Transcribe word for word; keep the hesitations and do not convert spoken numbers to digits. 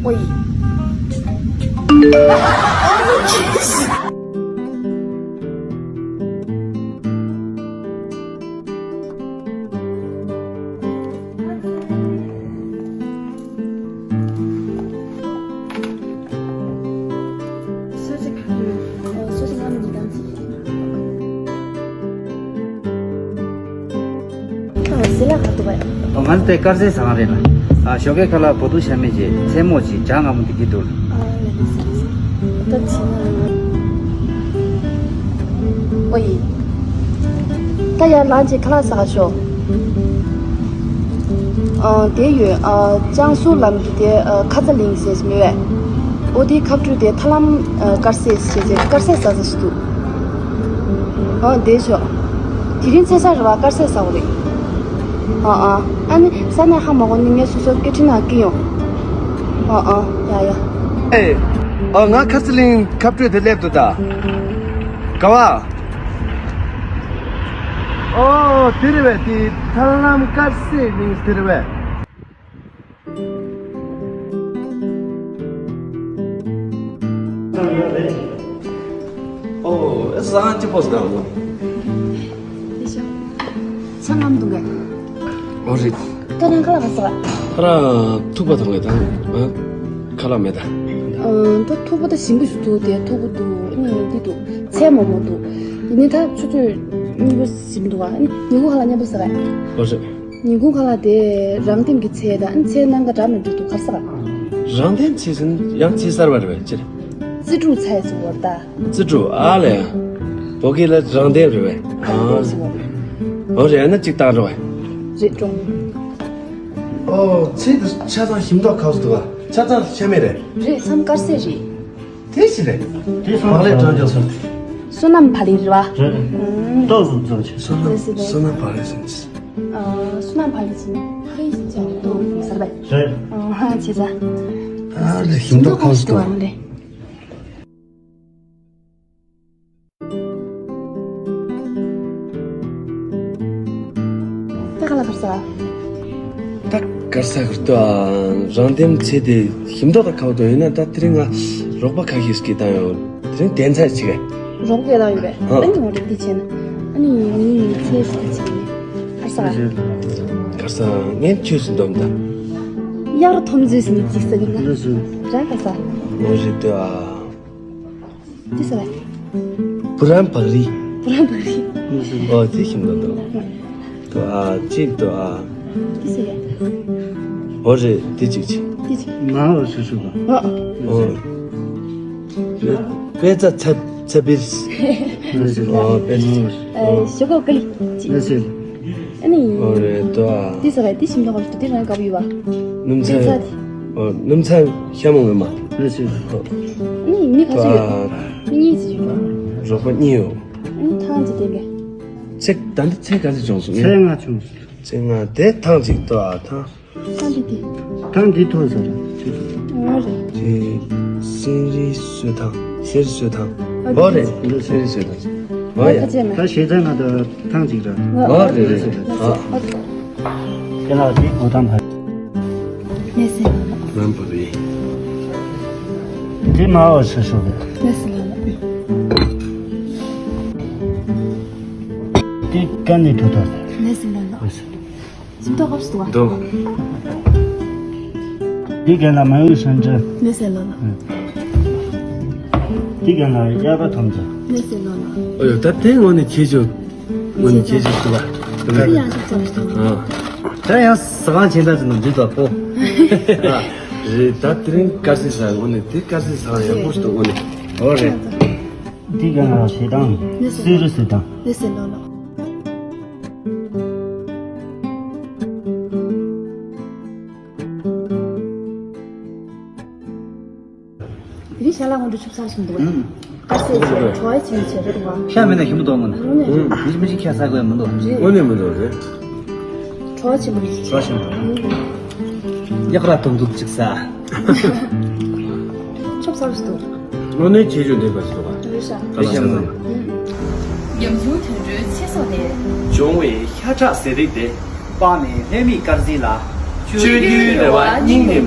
ཨོ་ཡི། ཨ། ཟི་ལ་ག་ཏུ་བ། ཨོ། ང་ཚོ་དེ་དཀར་ཟས་ཟ་ག་རེད་ལ། ཨ། ཞོགས་ཀའི་ཁ་ལག་བོ་དུ་ཤ་མེད་ཅིག་མཚན་མོ་ཅིག་ཇ་མངར་མོ་འདི་གི་འདུག་ཨ། ཡ་ལེ་ཟ་ལེ་ཟ། ད་ཅི་ན། ཨོ་ཡི། ད་ཡར་ལངས་ཅིག་ཁ་ལག་ཟ་ག་ཤོག་ཨ། དེ་ཡོད། ཨ། ཅང་སུའུ་ལམ་གྱི་དེ། ཨ། ཁ་ཚ་གླིང་ཟེར་མི་བས། ཨོ། དེའི་ཁ་སྤྲོད་དེ་ཐར་ལམ། ཨ། དཀར་ཟས་ཟེར་ཟེར་དཀར་ཟས་ཟ་ཟ་ཞིག་འདུག་ཨ། དེ་ཤོག་དེ་རིང་ཚེ་ས་རེད་བ། དཀར་ཟས་ཟ་བ་རེད། ཨ་ཨ། ཨ་ནི་ས་གནས་ཧ་མ་གོ་ནི་ངས་སོ་སོ་སྐད་འཕྲིན་ནང་བསྐྱལ་ཡོང་། ཨ་ཨ། ཡ་ཡ། ཨེ། ཨ། ང་ཁ་ཚ་གླིང་ཁ་སྤྲོད་དེ་སླེབས་འདུག་ད། ག་བ། ཨོ། དེ་རེད་བས། དེ་ཐར་ལམ་དཀར་ཟས་གླིང་དེ་རེད་བས། ཨོ། ཨེ། ཟ་ཅི་པོ་ཟ་གོ། ཨོ་རེད། ད་རང་ཁ་ལག་ག་ཟ། ཁ་ལག་ཐུག་པ་ཐོག་གི་ད། ཨ། ཁ་ལག་མེད་ད། ཨ། ད་ཐུག་པ་ད་ཞིམ་པོ་ཞིག་འདུག་དེ་ཐུག་པ་འདུག་ཨ་ནི་འདི་འདུག་ཚལ་མོག་མོག་འདུག་དེ་ནི་ད་ཆུ་ཚོད་གཉིས་པ་ཞིམ་འདུག་ཨ་ནི་ཉིན་གུང་ཁ་ལག་མཉམ་པོ་ཟ་ག་ཨོ་རེད། ཉིན་གུང་ཁ་ལག་དེ་རང་འདེམས་ཀྱི་ཚལ་དང་ཚལ་སྣ་འགའ་འདྲ་མི་འདྲ་འདུག་ག་རེ་ཟ། རང་འདེམས་ཚལ་ཟེར་ན་ཡང་ཚལ་གསར་པ་རེད་པས། ཅི་རེད། རྩི་ཕྲུག་ཚལ་ཟེར་བ་རེད་ད། རྩི་ཕྲུག་ཨ་ལས། བོད་སྐད་ལ་རང་འདེམས་རེད་པས། རང་འདེམས་ཟེར་བ་རེད། འོ་རེད། ཨ་ན་གཅིག་བཏང་རོགས། རེད་འགྲོ། ཨོ། ཚལ་དེ་ཆ་ཚང་ཞིམ་མདོག་ཁ་པོ་འདུག་ག་ཆ་ཚང་ཤ་མེད་རེད། རེད། མཚམས་དཀར་ཟས་རེད། དེ་ཅི་རེད། དེ་མག་ལེབ་བཀྲ་འཇོག་སོང་། བསོད་ནམས་བག་ལེབ་རེད་བ། རེད། ཨུམ། ཏོག་ཙམ་ཙམ་བྱས། བསོད་ནམས། རེད་ཟེར། བསོད་ནམས་བག་ལེབ་ཟེར། ཨ། བསོད་ནམས་བག་ལེབ་ཟེར་ན་ཕ་གི་ཞིག་ཅང་མི་འདུག་ཟེར་བས། རེད། ཨ། བྱས་ཙང་། ཨ་རེ། ཞིམ་མདོག་ཁ་པོ་འདུག་ག་ལེ། ད་ག་ལ་གར་ས། ད་གར་ས་གར་ཏོ། ཨ། རང་འདེམས་ཚལ་དེ་ཞིམ་མདོག་དང་ཁ་པོ་འདུག་ཡིན་ན་ད་དེ་རིང་ང་རོགས་པ་ཁ་ཤས་ཤིག་བཏང་ཡོད། དེ་རིང་གདན་ཚ་ཞིག་གས། རོགས་པ་བཏང་ཡོད་པས། ཨ། ཨ་ནི་ངོ་སྤྲོད་འདི་བྱས་ན། ཨ་ནི་ངའི་མིང་ཚེ་ཟེར་བྱས་ནས། གར་ས། གར་ས། ངས་ཆོས་སུ་འདོམས་དང་། གཡག་རུ་འཐོམ་མཛོད་ཟེར་ནས་ཅིག་ཟེར་གི་ན། རེད་ཟེར། ར་གར་ས། ངོ་རེད་ཏོ། ཨ། འདི་ཟེར་བས། བུ་རམ་བག་རིལ། བུ་རམ་བག་རིལ། ཨོ། དེ་ཞིམ་པོ་འདུག་ཏོ། ཨ། གཅིག་ཏོ། ཨ། འདི་ཟེར་བས། ཨོ་རེད། དེ་གཅིག་བྱེད། འདི་གཅིག་མ་འོ་སུ་སུ་ག་ཨོ། ཨོ། པེ་ཙ་ཚ་ཚ་པིར། ཨོ། པེ་ཙ། ཨ། ཞོག་ཁོག་ཀི་ལི་གཅིག་ཨ་ནི། ཨོ་རེད་ཏོ། ཨ། འདི་ཟེར་བས། འདི་ཞིམ་མདོག་ཁ་པོ་འདུག་འདི་རང་དགའ་པོ་ཡོད་པ། སྣུམ་ཚྭ། པེ་ཙ་དེ། ཨོ། སྣུམ་ཚྭ་ཤ་མོ་མེད་མ། ཨ་ནི་མི་ག་ཚོད་ཡོད། མི་གཉིས་ཙམ་ཡོད། རོགས་པ་གཉིས་ཡོད། ཨ་ནི་ཐང་ཅིག་དེ་གས། ཚེ་ད་འདི་ཚེ་ག་ཚོད་བྱུང་སོང་། ཚེ་ལྔ་བྱུང་སོང་། ཚེ་ལྔ་དེ་ཐང་ཅིག་ཏོ། ཨ། ཐང་། ཐང་འདི་དེ། ཐང་འདི་ཐོན་ཟེར། ཨོ་རེད། དེ་སེང་རི་གསོལ་ཐང་། སེང་རི་གསོལ་ཐང་། ཨོ་རེད། འདི་སེང་རི་གསོལ་ཐང་། ཨོ་ཡ། ད་ཞེ་ཚན་ང་ད་ཐང་ཅིག་ར། ཨོ་རེད་རེད། ཨ། ཁྱེད་ལ་དེ་འོ་ཐང་ཕ། ནེ་སེ། ལམ་བུ་རེད། དེ་མ་འོ་ཆ་ཤོག་རེད། ནེ་སེ་ལ་ལ། དེ་ཀ་ནི་ཐོ་ཐོ་རེད། ནེ་སེ་ལ་ལ། ནེ་སེ། ཞིམ་མདོག་ཁ་པོ་འདུག་ག་འདུག་འདི་རྒན་ལགས་མ་འོས་སན་ཅི། མེད་ཟེར་ལོ་ལ། འདི་རྒན་ལགས་གཡག་པ་ཐོམ་ཅི། མེད་ཟེར་ལོ་ལ། ཨོ་ཡོ། ད་དེ་དངོས་གནས་ཁྱེད་ཚོ། དངོས་གནས་ཁྱེད་ཚོ་འདུག་ག་འདི་ཡང་ཞིག་ཙམ་ཞིག་ཨ། ད་ཡང་ཟ་ཁང་ཆེན་ཐང་ཅིག་ནང་འཛུལ་ཐུབ་པོ། རེད། ད་དེ་རིང་དཀར་ཟས་ཟ། དངོས་གནས་དེ་དཀར་ཟས་ཟ་ཡག་པོ་ཞིག་འདུག་དངོས་གནས། ཨོ་རེད། འདི་རྒན་ལགས་ཞེ་སྡང་། སུ་རུ་སུ་དང་། མེད་ཟེར་ལོ་ལ། དེ་རིང་ཞལ་ལག་སྔོན་འགྲོ་ཆུབ་ཚར་སོང་འདུག་ཨང་། དཀར་ཟས་ཆེ། བྲོ་བ་ཆེ་ཆེ་རེད་འདུག་ཨང་། ཤ་མེད་ན་ཞིམ་པོ་འདུག་དངོས་གནས། དངོས་གནས། མི་ཞིམ་མི་ཞིམ་ཁྱད་མཚར་དགོས་མི་འདུག་རེད། དངོས་གནས་མི་འདུག་རེད། བྲོ་བ་ཆེན་པོ་རེད། བྲོ་བ་ཆེན་པོ། ཨང་། གཡག་ར་དོན་འདུག་ཅིག་ཟ། ཆུབ་ཚར་སོང་འདུག་དངོས་གནས་ཆེ་ཆུང་ལྡན་པ་ཞིག་འདུག་ཨང་། རེད་ཤག་དཀར་ཟས་ཟ། ཉམ་ཆུང་དུད་འགྲོའི་ཚེ་སྲོག་དེ། སྦྱོང་བའི་ཤ་ཁྲག་ཟས་རིགས་དེ། སྤངས་ནས་ལྷད་མེད་དཀར་ཟས་ལ། སྤྱོད་རྒྱུའི་རེ་བ་སྙིང་ནས།